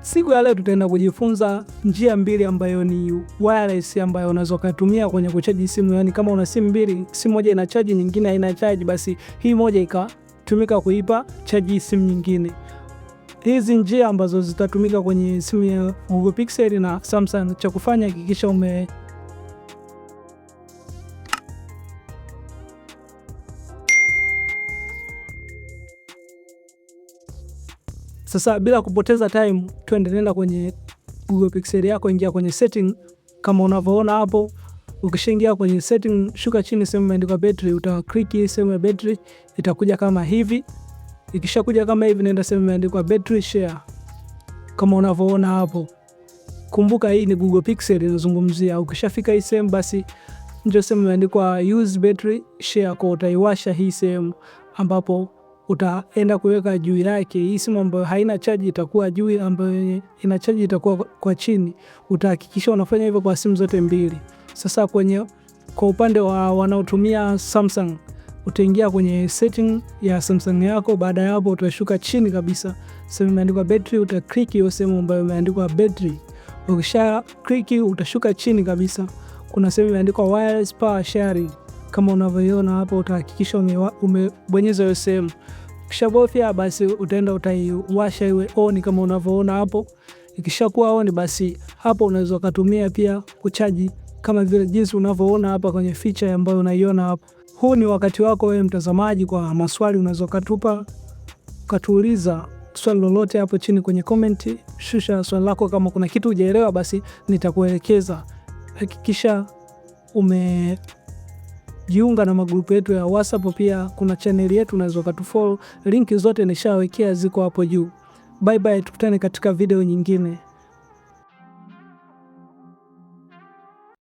Siku ya leo tutaenda kujifunza njia mbili ambayo ni wireless ambayo unaweza kutumia kwenye kuchaji simu. Yani kama una simu mbili, simu moja ina chaji nyingine haina chaji, basi hii moja ikatumika kuipa chaji simu nyingine. Hizi njia ambazo zitatumika kwenye simu ya Google Pixel na Samsung, cha kufanya hakikisha ume Sasa bila kupoteza time, twende nenda kwenye Google Pixel yako, ingia kwenye setting kama unavyoona hapo. Ukishaingia kwenye setting, shuka chini sehemu imeandikwa battery, uta click sehemu ya battery, itakuja kama hivi. Ikishakuja kama hivi, nenda sehemu imeandikwa battery share kama unavyoona hapo. Kumbuka hii ni Google Pixel inazungumzia. Ukishafika hii sehemu, basi ndio sehemu imeandikwa use battery share, kwa utaiwasha hii sehemu ambapo utaenda kuweka juu yake. Hii simu ambayo haina chaji itakuwa juu, ambayo ina chaji itakuwa kwa chini. Utahakikisha unafanya hivyo kwa simu zote mbili. Sasa kwenye kwa upande wa wanaotumia Samsung, utaingia kwenye setting ya Samsung yako. Baada ya hapo, utashuka chini kabisa sehemu imeandikwa battery, uta click hiyo sehemu ambayo imeandikwa battery. Ukisha click, utashuka chini kabisa, kuna sehemu imeandikwa wireless power sharing kama unavyoiona hapo, utahakikisha umebonyeza hiyo sehemu. Ukishabofya basi utaenda utaiwasha iwe on kama unavyoona hapo. Ikishakuwa on, basi hapo unaweza ukatumia pia kuchaji kama vile jinsi unavyoona hapa kwenye feature ambayo unaiona hapo. Huu ni wakati wako wewe mtazamaji, kwa maswali unaweza ukatupa ukatuuliza swali lolote hapo chini kwenye comment. Shusha swali lako, kama kuna kitu hujaelewa basi nitakuelekeza. Hakikisha umejiunga na magrupu yetu ya WhatsApp, pia kuna chaneli yetu unaweza ukatufollow. Linki zote nishawekea ziko hapo juu. Bye bye, tukutane katika video nyingine.